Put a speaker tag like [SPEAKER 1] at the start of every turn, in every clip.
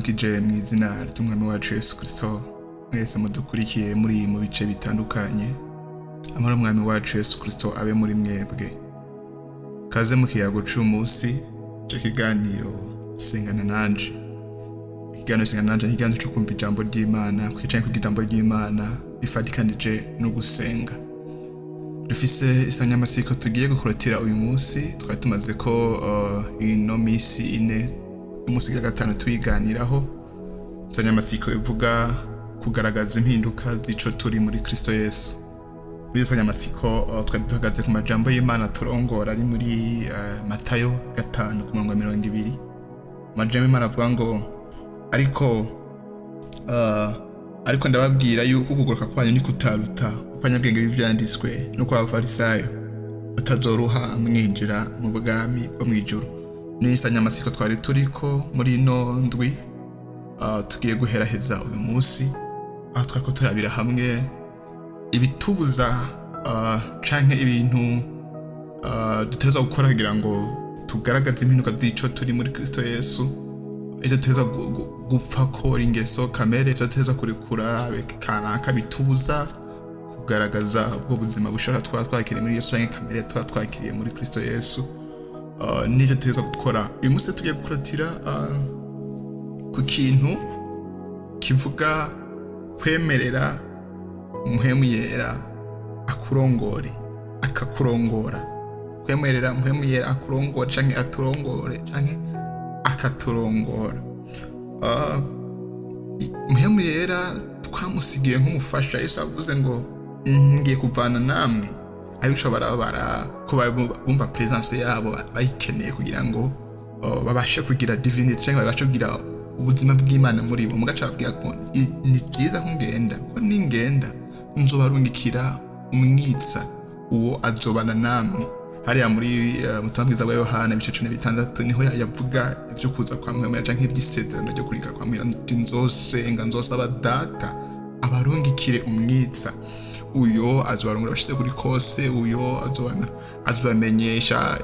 [SPEAKER 1] Ndabaramukije mu izina ry'umwami wacu Yesu Kristo, mwese mudukurikiye muri mu bice bitandukanye. Amahoro y'umwami wacu Yesu Kristo abe muri mwebwe. Kaze mu kiyago c'uyu munsi ico kiganiro Sengana Nanje. Ikiganiro Sengana Nanje ni ikiganiro co kumva ijambo ry'Imana, kwicara kwiga ijambo ry'Imana bifatikanije no gusenga. Dufise insanganyamatsiko tugiye gukorotira uyu munsi, twari tumaze ko ino misi 4, umunsi wa gatanu tuyiganiraho. Insanganyamatsiko ivuga kugaragaza impinduka z'ico turi muri Kristo Yesu. Muri iyo nsanganyamatsiko twari duhagaze ku majambo y'Imana turongora ari muri Matayo 5 ku murongo wa 20. Amajambo y'Imana avuga ngo ariko ndababwira yuko ukugoroka kwanyu ni kutaruta ukw'abanyabwenge b'ivyanditswe no kw'abafarisayo, mutazoruha mwinjira mu bwami bwo mw'ijuru. Niyo insanganyamatsiko twari turiko muri ino ndwi tugiye guheraheza uyu munsi, aho twariko turabira hamwe ibitubuza canke ibintu dutegerezwa gukora kugira ngo tugaragaze impinduka z'ico turi muri Kristo Yesu, ivyo dutegerezwa gupfako ingeso kamere, ivyo dutegerezwa kurekura kanaka bitubuza kugaragaza ubwo buzima bushobora twaba twakiriye muri Yesu canke kamere twaba twakiriye muri Kristo Yesu, n'ivyo dutegerezwa gukora. Uyu munsi tugiye gukorotira ku kintu kivuga kwemerera Mpwemu Yera akurongore, akakurongora. Kwemerera Mpwemu Yera akurongore canke aturongore canke akaturongora. Mpwemu Yera twamusigiye nk'umufasha. Yesu avuze ngo ngiye kuvana namwe, abica barabara ko bumva presence yabo bayikeneye kugira ngo babashe kugira divinity cyangwa babashe kugira ubuzima bw'Imana muri bo. Mugaca babwira ko ni byiza ko ngenda, ko ningenda nzobarungikira umwitsa, uwo azobana namwe. Hariya muri butumwa bwiza bwa Yohana ibice 16 niho yavuga ibyo kuza kwa Mpwemu canke iby'isezerano ryo kurika kwa Mpwemu, ati nzosenga, nzosaba Data abarungikire umwitsa, uyo azobarongora bashize kuri kose, uyo azobamenyesha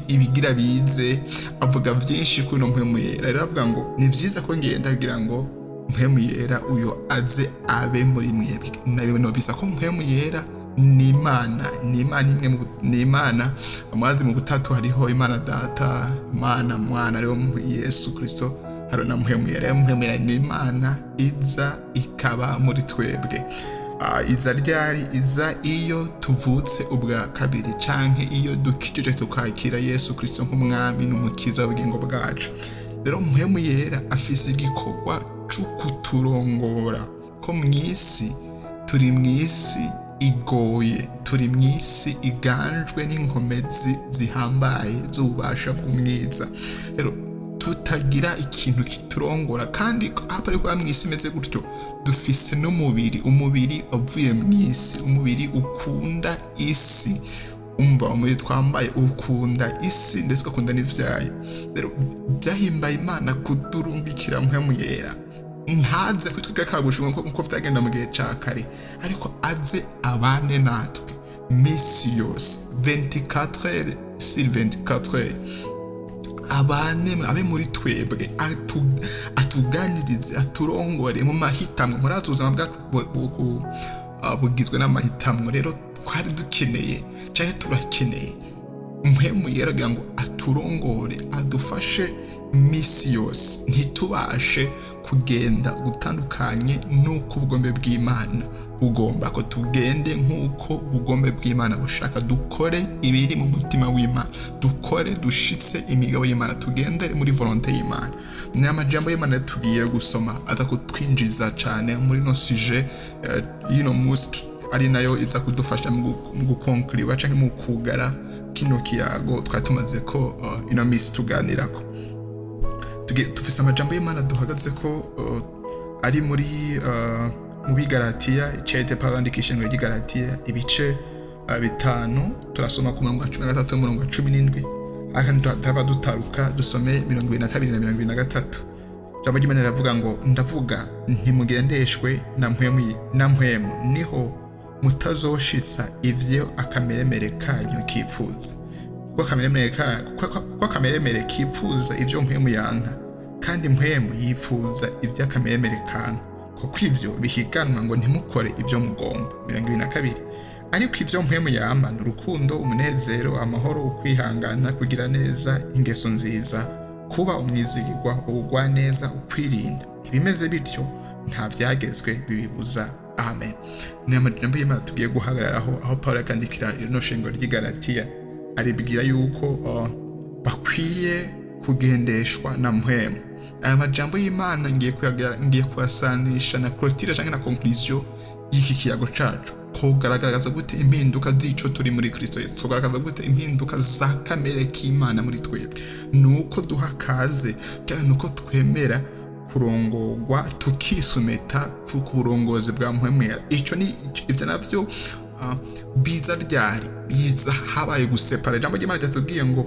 [SPEAKER 1] ibigira bize. Avuga vyinshi kuri uno Mpwemu Yera. Rero avuga ngo ni vyiza ko ngenda kugira ngo Mpwemu Yera uyo aze abe muri mwebwe. Nabibona bisa ko Mpwemu Yera ni Imana, ni Imana imwe ni Imana. Amazi mu butatu hariho Imana Data, Imana Mwana ariho Yesu Kristo, hariho na Mpwemu Yera. Rero Mpwemu Yera ni Imana iza ikaba muri twebwe. Iza ryari? Iza iyo tuvutse ubwa kabiri canke iyo dukijije tukakira Yesu Kristo nk'umwami n'umukiza w'ubugingo bwacu. Rero Mpwemu Yera afise igikorwa co kuturongora, ko mw'isi turi mw'isi igoye, turi mw'isi iganjwe n'inkomezi zihambaye z'ububasha bw'umwiza. Rero tutagira ikintu kiturongora, kandi aho ari kuba mw'isi imeze gutyo, dufise n'umubiri, umubiri wavuye mw'isi, umubiri ukunda isi. Umva, umubiri twambaye ukunda isi ndetse ugakunda n'ivyayo. Rero byahimbaye Imana kuturungikira Mpwemu Yera, ntaze kwitwiga kagushunga nkuko vyagenda mu gihe ca kare, ariko aze abane natwe misi yose, 24 heures sur 24 heures, abane abe muri twebwe, atuganirize, aturongore mu mahitamwo. Muri ubuzima bwacu bugizwe n'amahitamwo. Rero twari dukeneye canke turakeneye Mpwemu Yera kugira ngo aturongore, adufashe misi yose, ntitubashe kugenda gutandukanye n'uko ubugombe bw'Imana bugomba ko tugende, nk'uko ubugombe bw'Imana bushaka, dukore ibiri mu mutima w'Imana, dukore dushitse imigabo y'Imana, tugendere muri volonté y'Imana. Ni amajambo y'Imana tugiye gusoma aza kutwinjiza cane muri no sujet y'ino munsi, ari nayo iza kudufasha mu gukonkuriwa canke mu kugara kino kiyago twari tumaze ko ino misi tuganirako. Dufise amajambo y'Imana duhagaze ko ari muri mu Bigaratiya, icete Pawulo yandikisha ishengero ry'Igalatiya, ibice 5, turasoma ku murongo wa 13 n'umurongo wa 17, ariko turaba dutaruka dusome 22 na 23. Ijambo ry'Imana riravuga ngo ndavuga ntimugendeshwe na Mpwemu, na Mpwemu niho mutazoshitsa ivyo akameremere kanyu kipfuza, kuko akameremere kipfuza ivyo Mpwemu yanka. Kandi Mpwemu yifuza iby'akameremere kanka, kuko ivyo bihiganwa ngo ntimukore ibyo mugomba. 22. Ariko ivyo Mpwemu yama ni urukundo, umunezero, amahoro, ukwihangana, kugira neza, ingeso nziza, kuba umwizigirwa, ubugwaneza, ukwirinda. Ibimeze bityo nta vyagezwe bibibuza. Amen. Ni amajambo y'Imana tugiye guhagararaho, aho Paulo yakandikira rino shengero ry'i Galatiya, aribwira yuko bakwiye kugendeshwa na Mpwemu. Aya majambo y'Imana ngiye kuyasanisha na clôture canke na conclusion y'iki kiyago cacu. Kugaragaza gute impinduka z'ico turi muri Kristo Yesu? Tugaragaza gute impinduka za kamere k'Imana muri twebwe? Nuko duha kaze cyangwa nuko twemera kurongorwa, tukisumeta ku burongozi bwa Mpwemu Yera. Ico ni ivyo navyo biza ryari? Biza habaye gusepara. Ijambo ry'Imana ryatubwiye ngo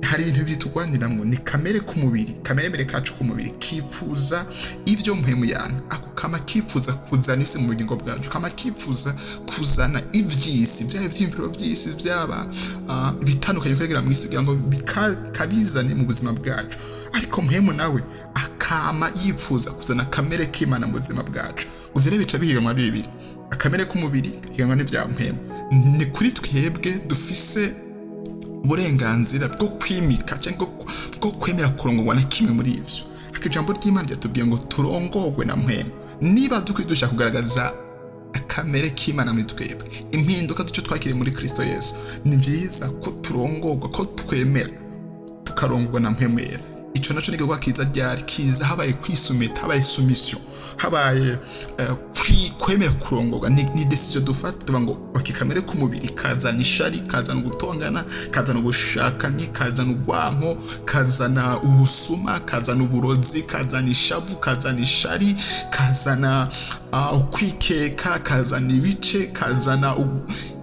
[SPEAKER 1] hari ibintu bibiri turwaniramwo: ni kamere k'umubiri, kamere mere kacu k'umubiri kifuza ivyo Mpwemu yanka. Ako kama kifuza kuzana isi mu bugingo bwacu, kama kifuza kuzana ivy'isi, byaba ivyiyumviro vy'isi, byaba ibitandukanye bikorera mu isi, kugira ngo kabizane mu buzima bwacu. Ariko Mpwemu nawe akama yifuza kuzana kamere k'Imana mu buzima bwacu. Ivyo rero bica bihiganwa ari bibiri: akamere k'umubiri higanwa n'ivya Mpwemu. Ni kuri twebwe dufise uburenganzira bwo kwimika cyangwa bwo kwemera kurongorwa na kimwe muri ivyo. Ariko ijambo ry'Imana ryatubwiye ngo turongorwe na Mpwemu. Niba dukwiye dushaka kugaragaza akamere k'Imana muri twebwe, impinduka duce twakiriye muri Kristo Yesu, ni byiza ko turongorwa, ko twemera tukarongorwa na Mpwemu Yera. Ico naco ni igikorwa kiza ryari? Kiza habaye kwisumeta, habaye soumission, habaye kwemera kurongorwa. Ni décision dufata, tuvuga ngo okay, kamere k'umubiri kazana ishari, kazana ugutongana, kazana ubushakanyi, kazana urwanko, kazana ubusuma, kazana uburozi, kazana ishavu, kazana ishari, kazana ukwikeka, kazana ibice, kazana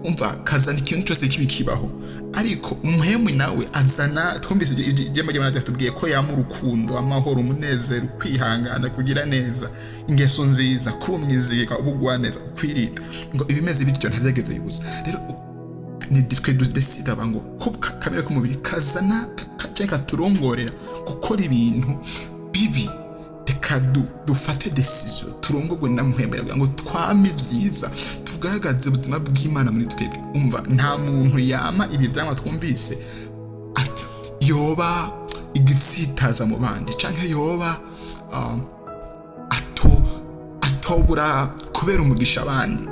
[SPEAKER 1] umva, kazana ikintu cyose kibi kibaho. Ariko Mpwemu nawe azana, twumvise ijambo ry'Imana ryatubwiye ko yama urukundo, amahoro, umunezero, kwihangana, kugira neza, ingeso nziza, kuba umwizigirwa, ubugwaneza, ukwirinda. Ngo ibimeze bityo ntabyageze bibuza. Rero ni twe dudesida ngo ko kamere k'umubiri kazana canke katurongorera gukora ibintu bibi, reka dufate décision turongorwe na Mpwemu kugira ngo twame ibyiza, tugaragaze ubuzima bw'Imana muri twebwe. Umva, nta muntu yama ibi vyamwa twumvise yoba igitsitaza mu bandi, canke yoba atobura kubera umugisha abandi,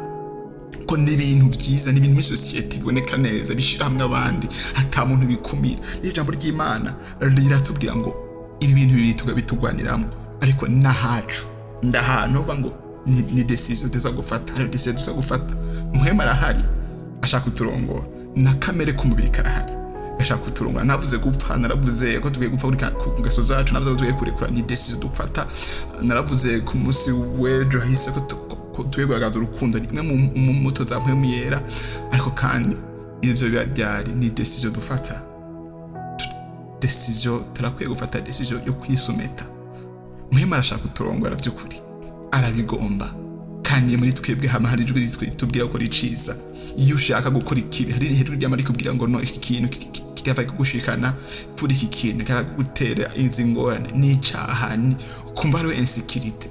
[SPEAKER 1] ko ni ibintu byiza, ni ibintu muri sosiyete biboneka neza, bishyira hamwe abandi, ata muntu bikumira. Ijambo ry'Imana riratubwira ngo ibi bintu bibiri bitugwaniramo, ariko n'ahacu ndahantu uvuga ngo ni décision tuza gufata. Hari décision tuza gufata. Mpwemu arahari, ashaka kuturongora, na kamere k'umubiri karahari, gashaka kuturongora. Navuze gupfa, naravuze ko tugiye gupfa ku ngeso zacu, navuze ko tugiye kurekura. Ni décision dufata. Naravuze ku munsi w'ejo hahise ko tugiye kugaragaza urukundo, ni imwe mu mbuto za Mpwemu Yera. Ariko kandi ivyo biba byari ni décision dufata. Décision, turakwiye gufata décision yo kwisumeta. Mpwemu arashaka kuturongora by'ukuri, arabigomba. Kandi muri twebwe hama hari ijwi ritubwira ko riciza. Iyo ushaka gukora ikibi, hari ijwi ryama rikubwira ngo no, iki kintu kikava kugushikana kuri iki kintu, kikagutera izi ngorane n'icaha, ni ukumva hariho insécurité.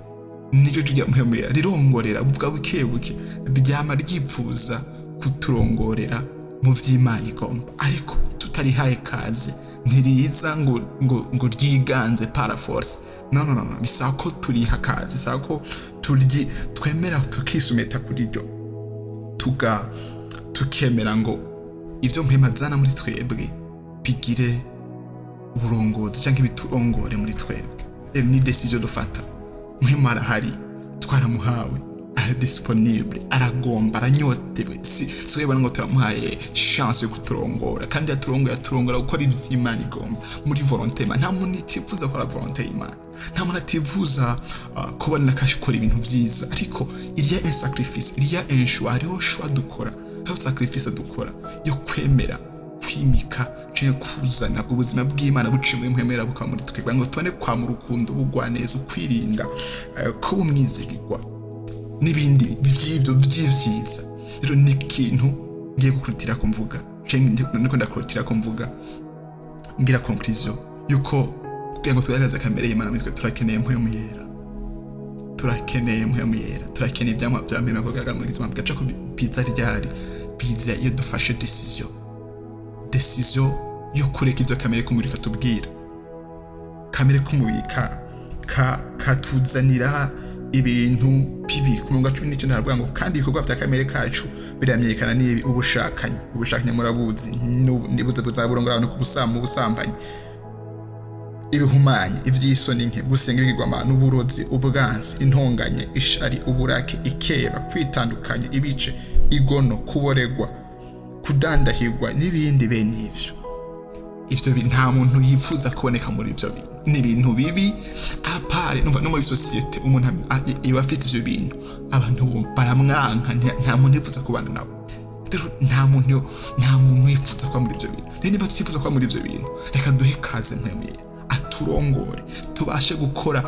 [SPEAKER 1] Niryo jwi rya Mpwemu Yera rirongorera buvuga buke buke, ryama ryipfuza kuturongorera mu vy'Imana igomba. Ariko tutarihaye kaze ntiriza ngo ryiganze par force. No, no, no, no. Bisaba ko turiha kaze, bisaba ko turyi twemera tukisumeta kuri ryo, tukemera ngo ibyo Mpwemu azana muri twebwe bigire uburongozi cyangwa ibiturongore muri twebwe. Rero ni décision dufata. Mpwemu arahari, twaramuhawe, ari disponible, aragomba, aranyotewe. Si webona ngo turamuhaye chance yo kuturongora. Kandi yaturongoye, aturongora gukora ivy'Imana igomba muri volonté y'Imana. Nta muntu atifuza gukora volonté y'Imana, nta muntu atifuza kubona akora ibintu vyiza. Ariko il y a un sacrifice, il y a un choix. Hariho choix dukora, hariho sacrifice dukora yo kwemera kwimika canke kuzana ubuzima bw'Imana buciye muri Mpwemu bukaba muri twebwe, ngo tubone kwama urukundo, ubugwaneza, ukwirinda, kuba umwizigirwa n'ibindi vy'ivyo vy'ivyiza. Rero ni ikintu ngiye gukurutira ko mvuga, canke niko ndakurutira ko mvuga, ngira conclusion yuko kugira ngo tugaragaze kamere k'Imana muri twebwe, Kugira ngo tugaragaze kamere y'Imana muri twe, turakeneye Mpwemu Yera, turakeneye Mpwemu Yera, turakeneye ivyamwa vya Mpwemu kugaragara muri buzima bwacu. Ko biza ryari? Biza iyo dufashe décision yo kureka ivyo kamere k'umubiri katubwira. Kamere k'umubiri ka ka katuzanira ibintu bibi. Ku murongo wa 19 haravuga ngo: "Kandi ibikorwa vya kamere kacu biramenyekana, n'ibi: ubushakanyi." Ubushakanyi murabuzi, nibuze buzaburongora no kubusamba, ubusambanyi, ibihumanye, ivy'isoni nke, gusenga ibigirwamana, uburozi, ubwansi, intonganya, ishari, uburake, ikeba, kwitandukanya ibice, igono, kuboregwa, kudandahirwa n'ibindi bene ivyo. Ivyo nta muntu yifuza kuboneka muri ivyo bintu, ni ibintu bibi à part. Numva no muri société umuntu iyo afite ivyo bintu, abantu baramwanka, nta muntu yifuza kubana nabo. Rero nta muntu yifuza kuba muri ivyo bintu. Rero niba tutifuza kuba muri ivyo bintu, reka duhe kaze Mpwemu Yera aturongore, tubashe gukora,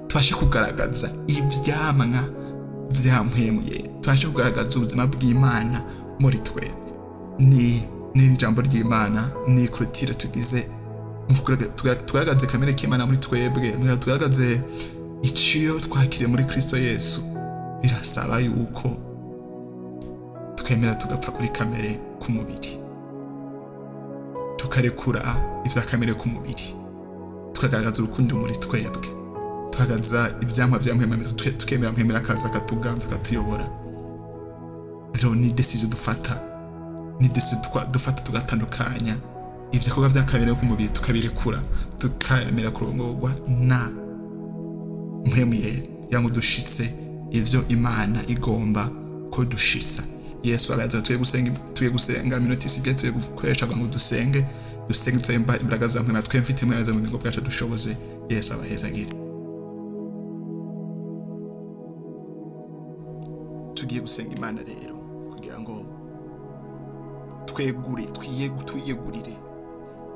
[SPEAKER 1] tubashe kugaragaza ivyamwa vya Mpwemu Yera, tubashe kugaragaza ubuzima bw'Imana muri twebwe. Ni ijambo ry'Imana, ni clôture tugize mu tugaragaze kamere k'Imana muri twebwe, tugaragaze iciyo twakiriye muri Kristo Yesu. Birasaba yuko twemera tugapfa kuri kamere k'umubiri, tukarekura ivya kamere k'umubiri, tukagaragaza urukundo muri twebwe, tukagaragaza ivyamwa vya Mpwemu, tukemera Mpwemu akaza akatuganza, akatuyobora. Rero ni décision dufata, ni décision dufata, tugatandukanya ivyo bikorwa vya kamere k'umubiri, tukabirekura, tukemera kurongorwa na Mpwemu Yera kugira ngo dushitse ivyo Imana igomba ko dushitsa. Yesu araza. Tuye gusenga, tuye gusenga. Iminota isigaye tuye gukoresha kugira ngo dusenge, dusenge tusabe imbaraga za Mpwemu, twemfite Mpwemu mu bugingo bwacu, dushoboze. Yesu abahezagire. Tugiye gusenga Imana rero kugira ngo twegure, twiyegurire,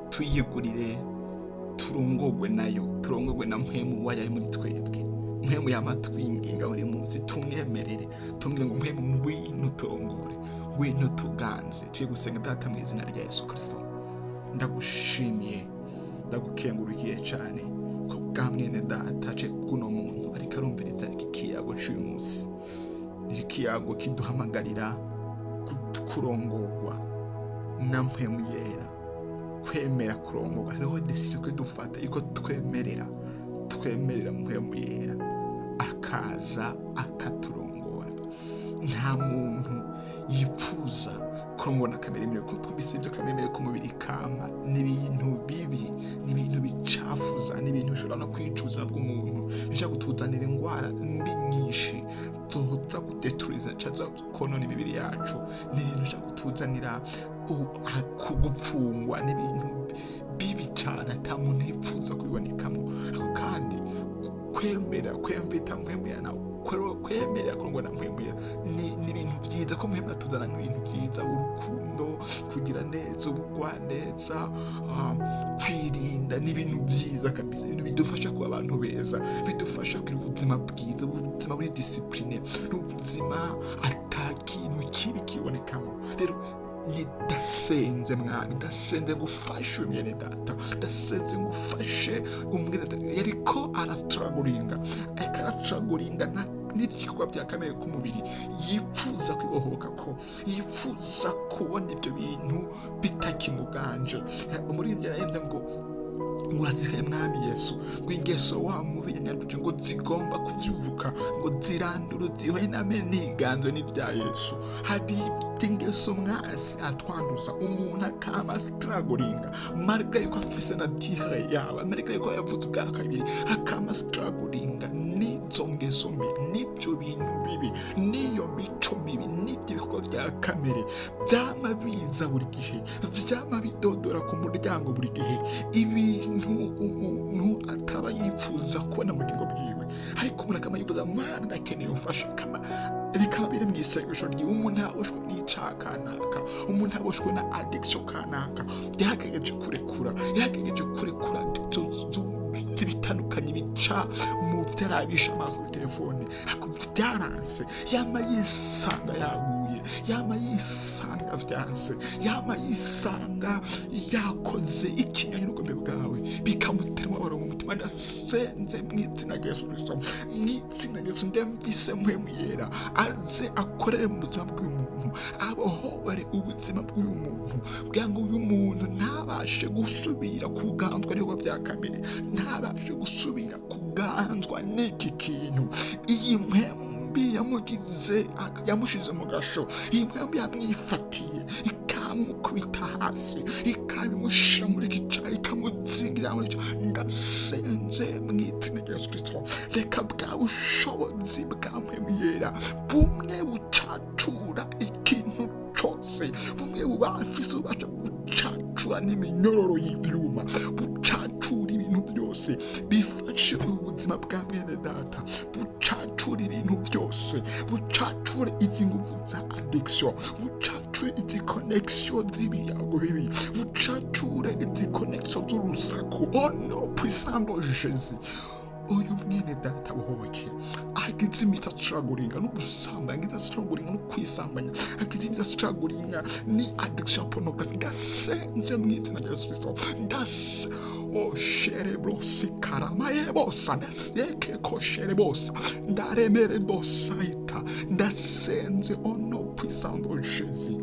[SPEAKER 1] twiyegurire, turongogwe nayo, turongogwe na Mpwemu wayo ari muri twebwe. Mpwemu yama twinginga buri munsi. Tumwemerere, tumubwire ngo: "Mpwemu, ngwino turongore, ngwino tuganze." Tugiye gusenga. Data, mu izina rya Yesu Kristo, ndagushimiye, ndagukengurukiye cyane ko bwa mwene data ce kuno muntu ariko arumviriza iki kiyago cy'uyu munsi. Ni ikiyago kiduhamagarira kurongorwa na Mpwemu Yera, kwemera kurongorwa. Hariho décision twe dufata yuko twemerera Mpwemu Yera akaza akaturongora. Nta muntu yipfuza kurongora na kamere imwe, kuko twumvise ibyo kamere k'umubiri kama ni ibintu bibi, ni ibintu bicafuza, ni ibintu bishobora no kwica ubuzima bw'umuntu, bishobora kutuzanira indwara mbi nyinshi zoza kudeturiza cyangwa konona imibiri yacu, ni ibintu bishobora kutuzanira gupfungwa, ni ibintu bibi cyane ata muntu yipfuza kubibonekamo. Ariko kandi kwemera kwemvita Mpwemu nawe, kwemerera kurongora na Mpwemu Yera ni ibintu byiza, ko Mpwemu atuzana nk'ibintu byiza: urukundo, kugira neza, ubugwaneza, kwirinda. Ni ibintu byiza kabisa, ibintu bidufasha kuba abantu beza, bidufasha kugira ubuzima bwiza, ubuzima buri discipline, n'ubuzima ata kintu kibi kibonekamo. Rero ndasenze Mwami, ndasenze ngo ufashe mwene data, ndasenze ngo ufashe umwene data yariko arastrugglinga, ariko arastrugglinga n'ibikorwa bya kamere k'umubiri, yifuza kwibohoka, ko yifuza kubona ibyo bintu bitakimuganje. Umuririmbyi arahembye ngo: "Urazikaye Mwami Yesu, ngo ingeso wa mubi yanyanduje, ngo zigomba kuvyuka, ngo zirandure, zihoye name niganzwe n'ibya Yesu." Hari ingeso mwasi atwanduza, umuntu akama strugglinga malgré yuko afise nature yawe, malgré yuko yavutse ubwa kabiri, akama strugglinga n'izo ngeso mbi, n'ibyo bintu bibi, n'iyo mico mibi, n'ibyo bikorwa bya kamere byama biza buri gihe, vyama bidodora ku muryango buri gihe, ibintu umuntu ataba yifuza kubona mu bugingo bwiwe. Ariko umuntu akaba yifuza: "Mana, ndakeneye umfasha." Kama bikaba biri mu isengesho ryiwe. Umuntu aboshwe n'icaha kanaka, umuntu aboshwe na addiction kanaka, yagerageje kurekura, yagerageje kurekura addiction z'ibitandukanye bica mu byarabisha amaso kuri telefone, ariko byaranse. Yama yisanga yaguye, yama yisanga vyanse, yama yisanga yakoze ikinyanya n'ubugombe bwawe, bikamutera umubabaro mu mutima. Hanyuma ndasenze mu izina rya Yesu Kristo, mu izina rya Yesu, ndemvise Mpwemu Yera aze akorere mu buzima bw'uyu muntu, abohore ubuzima bw'uyu muntu, kugira ngo uyu muntu ntabashe gusubira kuganzwa n'ibikorwa bya kamere, ntabashe gusubira kuganzwa n'iki kintu. Iyi mpwemu mbi yamugize, yamushize mu gasho, iyi mpwemu yamwifatiye ikamukubita hasi, ikabimushira muri iki cyaha, ikamuzingira muri icyo. Ndasenze mu izina rya Yesu Kristo, reka bwa bushobozi bwa Mpwemu Yera bumwe bucacura ikintu cose, bumwe bubafise ububasha bucacura n'iminyororo y'ivyuma, bucacura ibintu byose bifashe ubuzima bwa mwene data, bucacura ibintu byose, bucacure izi nguvu za addiction, bucacure izi connection z'ibiyago bibi, bucacure izi connection z'urusaku. Au nom puissant de Jésus, uyu mwene data buhoboke. Agize imitsi acuraguringa n'ubusambanyi, agize acuraguringa no kwisambanya, agize imitsi acuraguringa ni addiction ya pornography. Ndasenze mu izina rya Yesu Kristo, ndase o sherebrosi karamaye bosa ndaseke ko sherebosa ndaremere dosaita. Ndasenze au nom puissant de Jésus,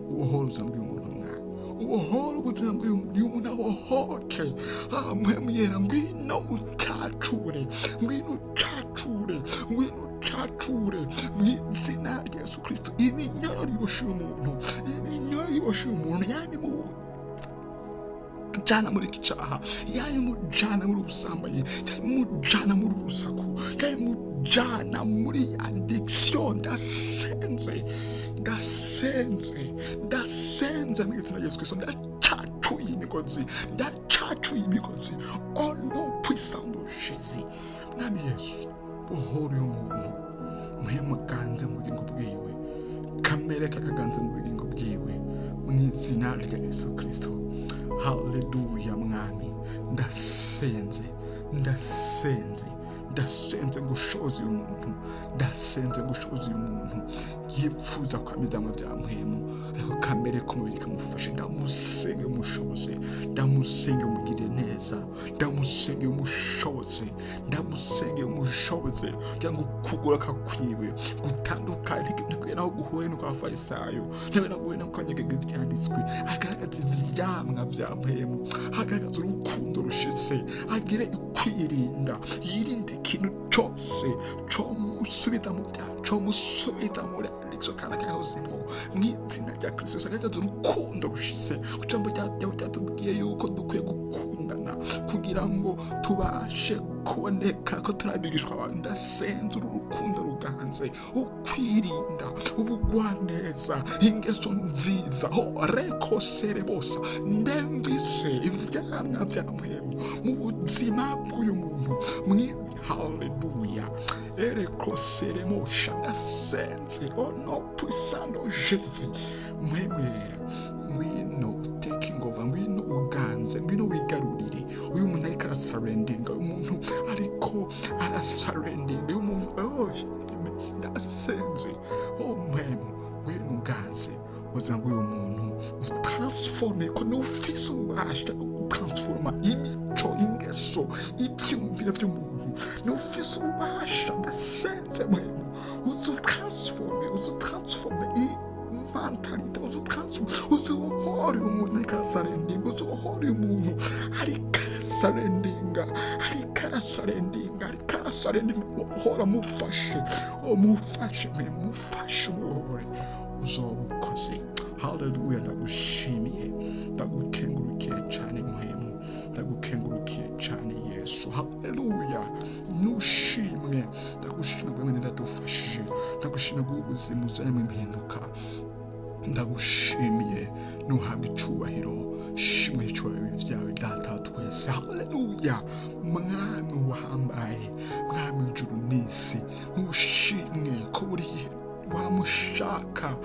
[SPEAKER 1] ubohore ubuzima bw'uyu muntu, mwana, ubohore ubuzima bw'uyu muntu, abohoke. Mpwemu Yera, ngwino ucacure, ngwino ucacure, ngwino ucacure mu izina rya Yesu Kristo iminyororo iboshe uyu muntu, iminyororo iboshe uyu muntu, yani mu jana muri iki cyaha, yayimujana muri ubusambanyi, yayimujana muri urusaku, yayimujana muri addiction. Ndasenze, ndasenze, ndasenze mu izina rya Yesu Kristo, ndacacuye imigozi, ndacacuye imigozi au nom puissant de Jésus. Mwami Yesu, bohora uyu muntu, muhemuganze mu bugingo bwiwe, kamere kakaganze mu bugingo bwiwe, mu izina rya Yesu Kristo. Haleluya. Mwami, ndasenze, ndasenze, ndasenze gushoza uyu muntu, ndasenze gushoza uyu muntu yipfuza kwama ivyamwa vya Mpwemu, ariko kamere k'umubiri kamufashe. Ndamusenge umushoboze, ndamusenge umugirire neza, ndamusenge umushoboze, ndamusenge umushoboze, kugira ngo ukugoroka kwiwe gutandukane, ntikuye naho guhure nuko abafarisayo, ntibe naho guhure nuko abanyagega ivyanditswe. Agaragaza ivyamwa vya Mpwemu, agaragaza urukundo rushitse, agire ukwirinda, yirinde ikintu cose comusubiza mu byaha, comusubiza muri addiction kana kayahozimwo, mu izina rya Kristo Yesu. Agaragaza urukundo rushitse. Ijambo ryawe ryatubwiye yuko dukwiye gukundana kugira ngo tubashe kuboneka ko turi abigishwa bawe. Ndasenze uru rukundo ruganze, ukwirinda, ubugwaneza, ingeso nziza ho rekosere bosa. Ndemvise ivyamwa vya Mpwemu mu buzima bw'uyu muntu mwi. Haleluya. Erekoseremosha. Ndasenze au nom puissant de Jésus. Mpwemu Yera, ngwino taking over, ngwino uganze, ngwino wigarurire uyu muntu ariko arasurrenderinga, uyu muntu ariko arasurrenderinga, uyu muntu. Oh, ndasenze. Oh, Mpwemu, ngwino uganze ubuzima bw'uyu muntu, utransforme, ko niwe ufise ububasha bwo gutransforma imico, ingeso, ibyiyumviro by'umuntu, niwe ufise ububasha. Ndasenze Mpwemu, uzutransforme, uzutransforme mentalité, uzutransforme, uzubohore umuntu ariko arasurrenderinga, uzubohore umuntu ariko arasurrenderinga, ariko arasurrenderinga, ariko arasurrenderinga. Uhora mufashe, umufashe, mufashe, umubohore, uzoba ukoze. Haleluya. Ndagushimiye, ndagukengurukiye cyane Mpwemu, ndagukengurukiye cyane Yesu. Haleluya, nushimwe. Ndagushimye bwemwe ndadufashije, ndagushimye bw'ubuzima uzanemo impinduka. Ndagushimiye, nuhabwa icubahiro. Shimwe icubahiro byawe, Data wa twese. Haleluya. Mwami wahambaye, Mwami w'ijuru n'isi, nushimwe ko buri gihe wamushaka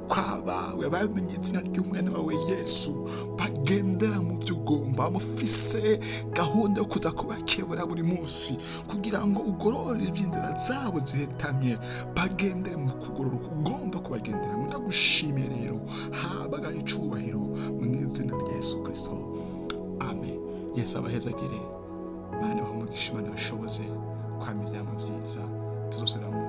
[SPEAKER 1] kwabawe bamenye izina ry'umwana wawe Yesu, bagendera mu byo ugomba, mufise gahunda yo kuza kubakebura buri munsi kugira ngo ugorore iby'inzira zabo zihetamye, bagendere mu kugororoka ugomba kubagenderamo. Ndagushimiye rero, habwa icubahiro mu izina rya Yesu Kristo, amen. Yesu abahezagire. Imana ibahe umugisha, Imana ibashoboze kwama ivyamwa vyiza. Tuzosubira mu